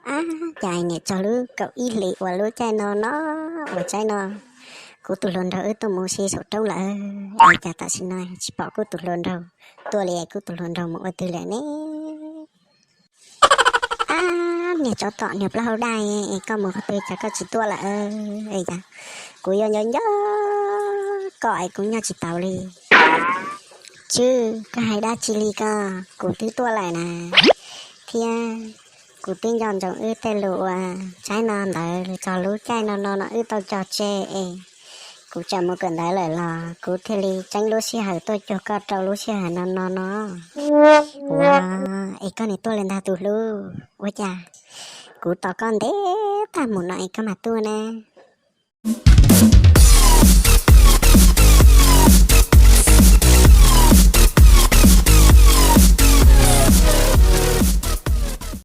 Ab, cas niam txog lub kaum ib hlis uas lub caij no no uas tsaib no kuv tus hluas nraug wb tuaj mus si saum roob lawm, es cas tam sim no tsis pom kuv tus hluas nraug tuaj li, kuv tus hluas nraug mus ua twg lawm ne? Ab, niag tsov tom niag plaub hau daj, es koj mus qhov twg cas koj tsis tuaj lawm? Es cas kuv yuav nco nco koj es kuv nyob tsis taus li. Tswb, koj hais dab tsi li ko? Kuv twb tuaj lawm na, thiab kuv twb nco ntsoov wb tej lus uas tsaib no ntawd txog lub caij no no no wb tau cog tseg es kuv tseem mus kawm ntawv lawm los kuv thiaj li tseeb lub sij hawm tuaj cuag koj rau lub sij hawm no no no. Ua, es koj nim tuaj li ntag tus hlub, ua cas kuv tos koj ntev tag mus no es koj mam tuaj ne?